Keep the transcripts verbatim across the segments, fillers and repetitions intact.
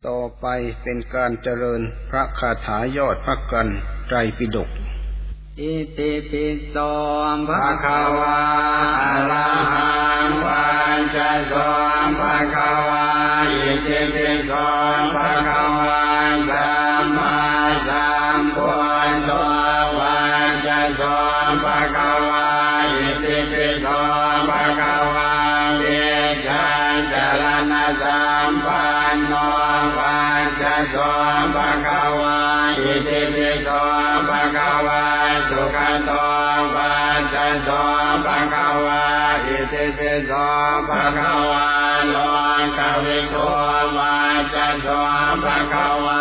ต่อไปเป็นการเจริญพระคาถายอดพระกัณฑ์ไตรปิฎก Itipi so bhagavā arahaṃ vaccaso bhagavā. Itipi so bhagavā sammāsambuddho vaccaso bhagavā. Itipi so bhagavā vijjācaraṇasampanno vaccaso bhagavā. Itipi so bhagavā sugato vaccaso bhagavā. Itipi so bhagavā lokavidū vaccaso bhagavā.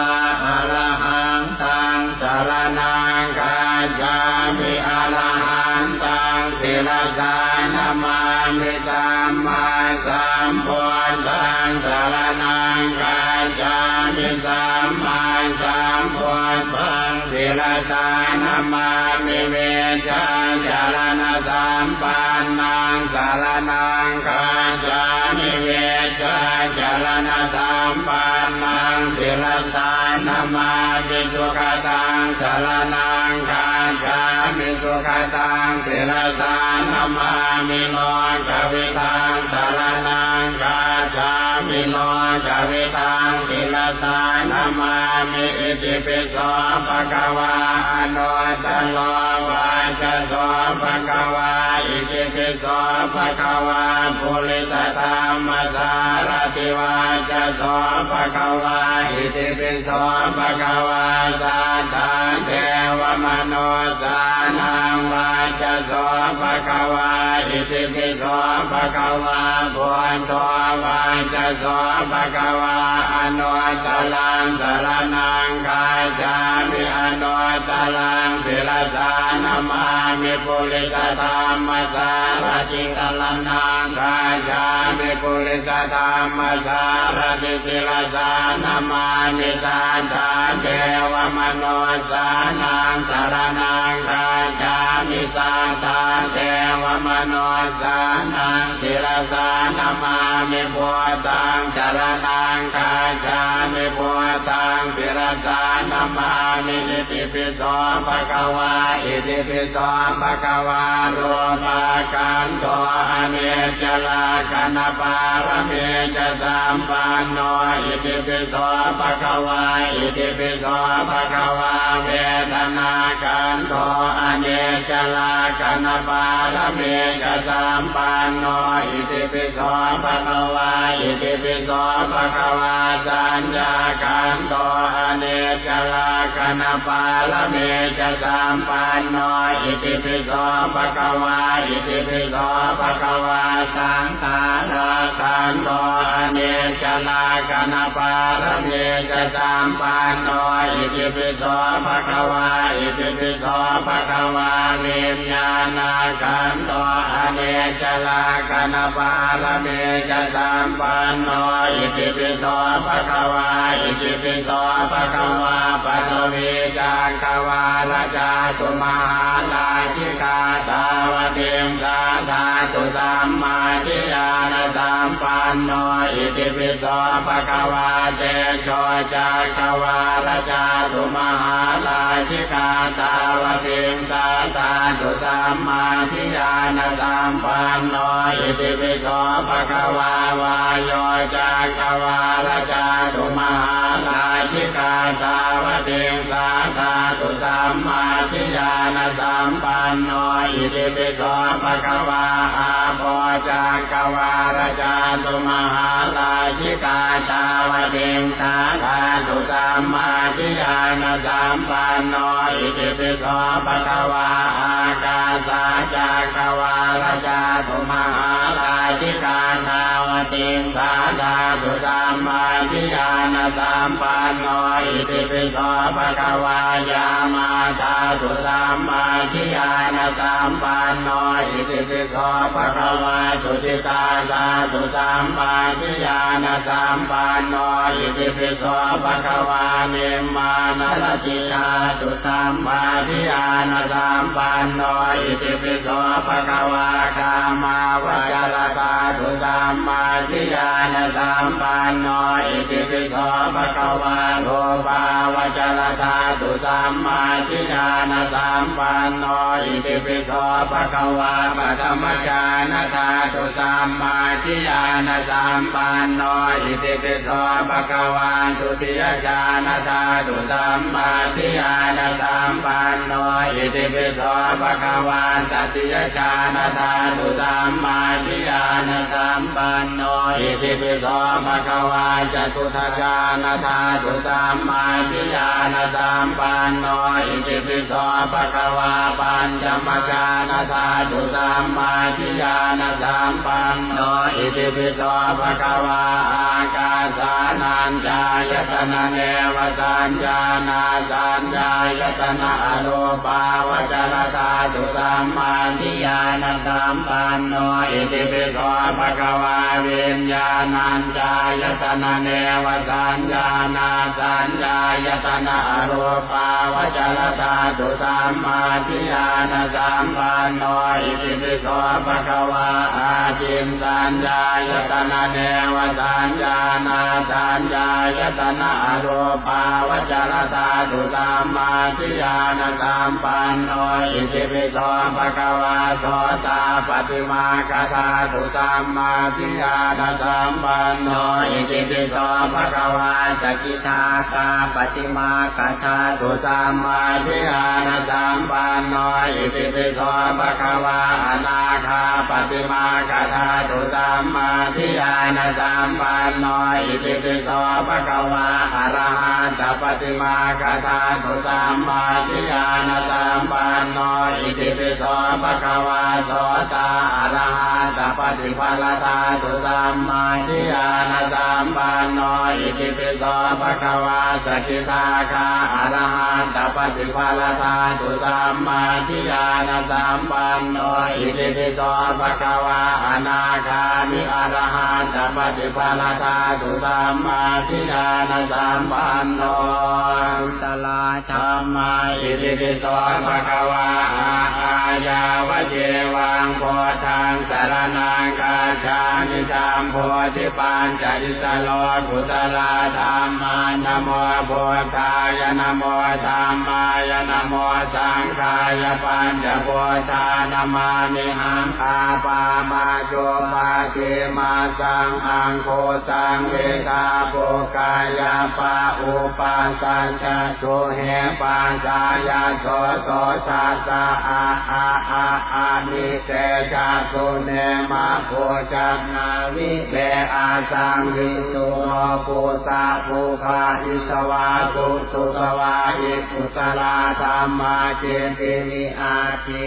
Arahantaṃ saraṇaṃ gacchāmi. Arahantaṃ sirasā namāmi. Sammāsambuddhaṃ saraṇaṃ gacchāmi. Sammāsambuddhaṃ sirasā namāmi. Vijjācaraṇasampannaṃ saraṇaṃ gacchāmi. Vijjācaraṇasampannaṃ sirasā namāmi. Sugataṃ saraṇaṃ gacchāmi. Sugataṃ sirasā namāmi. Lokavidaṃ saraṇaṃ gacchāmi. Lokavidaṃ sirasā namāmi. Itipi so bhagavā anuttaro vaccaso bhagavā. Itipi so bhagavā purisadammasārathi vaccaso bhagavā. Itipi so bhagavā satthā devamanussānaṃ vaccaso bhagavā. Itipi so bhagavā buddho vaccaso bhagavā. Anuttaraṃ saraṇaṃ gacchāmi. Anuttaraṃ sirasā namāmi. Purisadammasārathi saraṇaṃ gacchāmi. Purisadammasārathi sirasā namāmi. Satthā devamanussānaṃ saraṇaṃ gacchāmi. Satthā devamanussānaṃ sirasā namāmi. Buddhaṃ saraṇaṃ gacchāmi. Buddhaṃ sirasā namāmi. Itipi so bhagavā. Itipi so bhagavā rūpakhandho aniccalakkhaṇapāramī ca sampanno. Itipi so bhagavā. Itipi so bhagavā vedanākhandho aniccalakkhaṇapāramī ca sampanno. Itipi so bhagavā. Itipi so bhagavā saññākhandho aniccalakkhaṇapāramī ca sampanno. Itipi so bhagavā. Itipi so bhagavā saṅ khārakhandho aniccalakkhaṇapāramī ca sampanno. Itipi so bhagavā. Itipi so bhagavā viññāṇakhandho aniccalakkhaṇapāramī ca sampanno. Itipi so bhagavā. Itipi so bhagavā paṭhavīcakkavāḷa cātumahārājikā tāvatiṃsā dhātu sammādiyānasampanno. Itipi so bhagavā tejocakkavāḷa cātumahārājikā tāvatiṃsā dhātu sammādiyānasampanno. Itipi so bhagavā vāyocakkavāḷa cātumahārājikā tāvatiṃsā dhātu sammādiyānasampanno. Itipi so bhagavā āpocakkavāḷa cātumahārājikā tāvatiṃsā dhātu sammādiyānasampanno. Itipi so bhagavā ākāsacakkavāḷa cātumahārājikā tāvatiṃsā dhātu sammādiyānasampanno. Itipi so bhagavā yāmā dhātu sammādiyānasampanno. Itipi so bhagavā tusitā dhātu sammādiyānasampanno. Itipi so bhagavā nimmānaratī dhātu sammādiyānasampanno. Itipi so bhagavā kāmāvacara dhātu sammā sammādiyānasampanno. Itipi so bhagavā rūpāvacaradhātu sammādiyānasampanno. Itipi so bhagavā paṭhamajhānadhātu sammādiyānasampanno. Itipi so bhagavā dutiyajhānadhātu sammādiyānasampanno. Itipi so bhagavā tatiyajhānadhātu sammādiyānasampanno. Itipi so bhagavā catutthajhānadhātu sammādiyānasampanno. Itipi so bhagavā pañcamajhānadhātu sammādiyānasampanno. Itipi so bhagavā ākāsānañcāyatananevasaññānāsaññāyatana arūpāvacaradhātu sammādiyānasampanno. Itipi so bhagavā viññāṇañcāyatananevasaññānāsaññāyatana arūpāvacaradhātu sammādiyānasampanno. Itipi so bhagavā ākiñcaññāyatananevasaññānāsaññāyatana arūpāvacaradhātu sammādiyānasampanno. Itipi so bhagavā sotāpattimaggadhātu sammādiyānasampanno. Itipi so bhagavā sakidāgāpattimaggadhātu sammādiyānasampanno. Itipi so bhagavā anāgāpattimaggadhātu sammādiyānasampanno. Itipi so bhagavā arahattapattimaggadhātu sammādiyānasampanno. Itipi so bhagavā sotā arahattapattiphaladhātu sammādiyānasampanno. Itipi so bhagavā sakidāgā arahattapattiphaladhātu sammādiyānasampanno. Itipi so bhagavā anāgāmi arahattapattiphaladhātu sammādiyānasampanno. Kusalā dhammā. Itipi so bhagavā a ā yāvajīvaṃ buddhaṃ saraṇaṃ gacchāmi. Jambudīpañca issaro kusalā dhammā. Namo buddhāya, namo dhammāya, namo saṅghāya. Pañca buddhā namāmihaṃ. A pā ma cu pa dī ma saṃ aṃ khu saṃ vi dhā pu ka ya pa u pa sa ca su he pā sā ya so so sa sa a a a a ni te ja su ne ma bhū ca nā vi ve a saṃ vi su no pu sa pu bha i svā su su svā i. Kusalā dhammā citti vi atthi.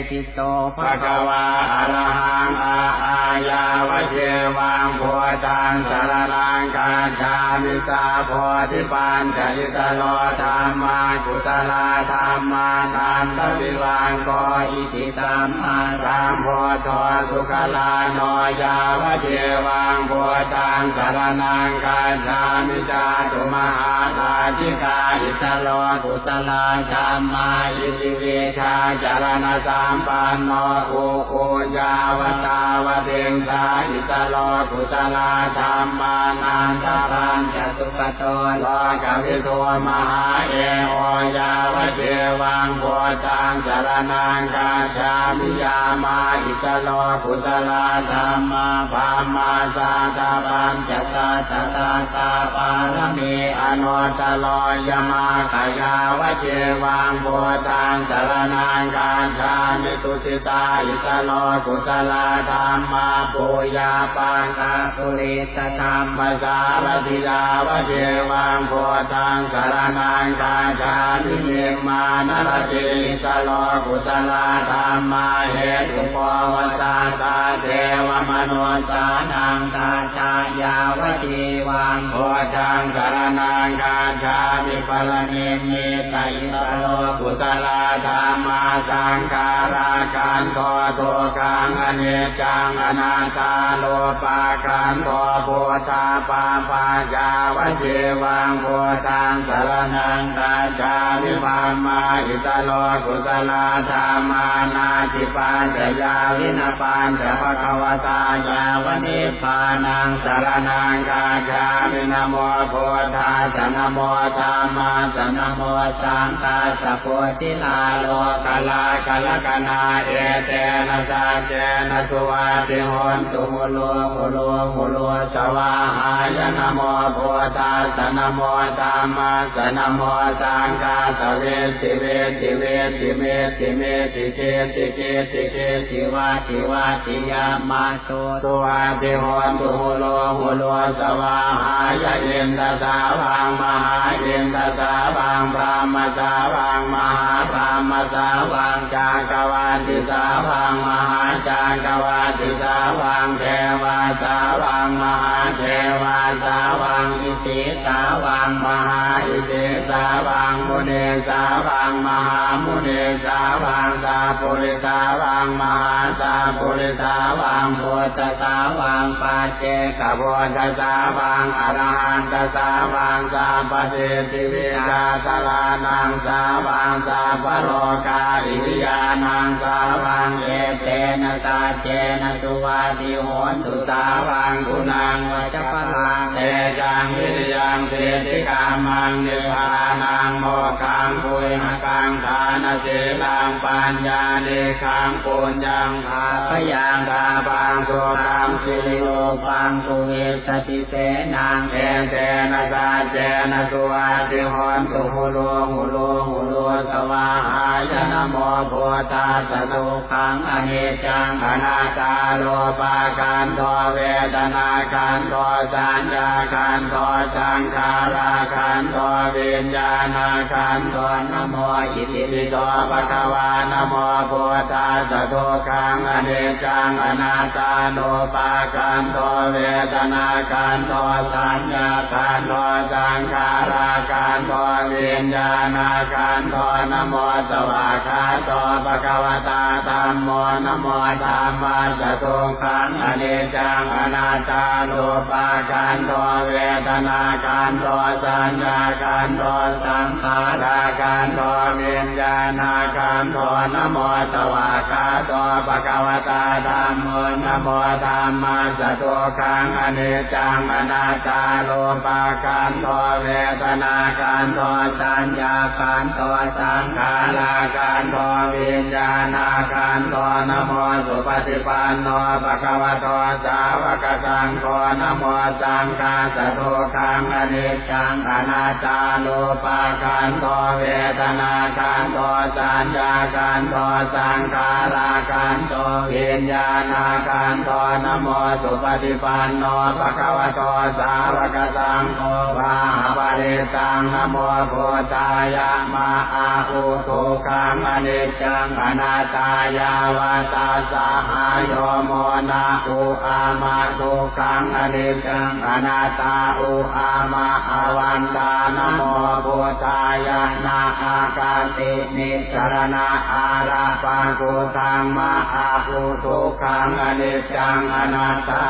Itipi so bhagavā arahaṃ a ā yāvajīvaṃ buddhaṃ saraṇaṃ gacchāmi. Sā bodhipañca issaro dhammā kusalā dhammā nandavivaṅko iti sammāsambuddho sugalāno yāvajīvaṃ buddhaṃ saraṇaṃ gacchāmi. Cātumahārājikā issaro kusalā dhammā iti vijjācaraṇasampanno u u yāva tāvatiṃsā issaro kusalā dhammā nandapañca sugato lokavidū mahā e o yāvajīvaṃ buddhaṃ saraṇaṃ gacchāmi. Yāmā issaro kusalā dhammā brahmā satta pañca satta sattā pāramī anuttaro ya ma ka yāvajīvaṃ buddhaṃ saraṇaṃ gacchāmi. Tusitā issaro kusalā dhammā pu ya pa ka purisadammasārathi yāvajīvaṃ buddhaṃ saraṇaṃ gacchāmi. Nimmānaratī issaro kusalā dhammā hetu pova sattā devamanussānaṃ sattā yāvajīvaṃ buddhaṃ saraṇaṃ gacchāmi. Paranimmita issaro kusalā dhammā saṅkhārakkhandho dukkhaṃ aniccaṃ anattā rūpakkhandho buddha pa pa yāvajīvaṃ buddhaṃ saraṇaṃ gacchāmi. Brahmā issaro kusalā dhammā natthi paccayā vina pa ca bhagavatā yāva nibbānaṃ saraṇaṃ gacchāmi. Namo buddhassa, namo dhammassa, namo saṅghassa, buddhilā lokalā karakanā, etena saccena suvatthi hontu, hulu hulu hulu svāhāya. Namo buddhassa, namo dhammassa, namo saṅghassa, vitti vitti vitti mitti mitti citti citti citti vatti vatti yamā suvatthi hontu, hulu hulu svāhāya. Indasāvaṃ mahāindasāvaṃ, brahmasāvaṃ mahābrahmasāvaṃ, cakkavattisāvaṃ mahācakkavattisāvaṃ, devāsāvaṃ mahādevāsāvaṃ, isī sāvaṃ mahāisīsāvaṃ, munīsāvaṃ mahāmunīsāvaṃ, sappurisāvaṃ mahāsappurisāvaṃ, buddhasāvaṃ paccekabuddhasāvaṃ, arahantasāvaṃ, sabbasiddhivijjādharānaṃ sāvaṃ, sabbalokā iriyānaṃ sāvaṃ, etena saccena suvatthi hontu. Sāvaṃ guṇaṃ vajabalaṃ tejaṃ viriyaṃ siddhikammaṃ nibbānaṃ mokkhaṃ guyhakaṃ dānaṃ sīlaṃ paññānikkhaṃ puññaṃ bhāgyaṃ tappaṃ sukhaṃ sirirūpaṃ catuvīsatisenaṃ etena saccena suvatthi hontu, hulu hulu hulu svāhāya. Namo buddhassa, dukkhaṃ aniccaṃ anattā, rūpakhandho vedanākhandho saññākhandho saṅkhārākhandho viññāṇakhandho. Namo itipi so bhagavā, namo buddhassa, dukkhaṃ aniccaṃ anattā, rūpakhandho vedanākhandho saññākhandho saṅkhārākhandho viññāṇakhandho. Namo svākkhāto bhagavatā dhammo, namo dhammassa, dukkhaṃ aniccaṃ anattā, rūpakhandho vedanākhandho saññākhandho saṅkhārākhandho viññāṇakhandho. Namo svākkhāto bhagavatā dhammo, namo dhammassa, dukkhaṃ aniccaṃ anattā, rūpakhandho vedanākhandho saññākhandho saṅkhārākhandho viññāṇakhandho. Namo supaṭipanno bhagavato sāvakasaṅgho, namo saṅghassa, dukkhaṃ aniccaṃ anattā, rūpakhandho vedanākhandho saññākhandho saṅkhārākhandho viññāṇakhandho. Namo supaṭipanno bhagavato sāvakasaṅgho, vāhaparittaṃ. Namo buddhāya, ma a u, dukkhaṃ aniccaṃ anattā, yāva tassa hāyo, mo na u a ma, dukkhaṃ aniccaṃ anattā, u a ma a, vandāma. Namo buddhāya, na a ka ti ni sa ra ṇa a ra pa ku dha ma a u, dukkhaṃ aniccaṃ anattā.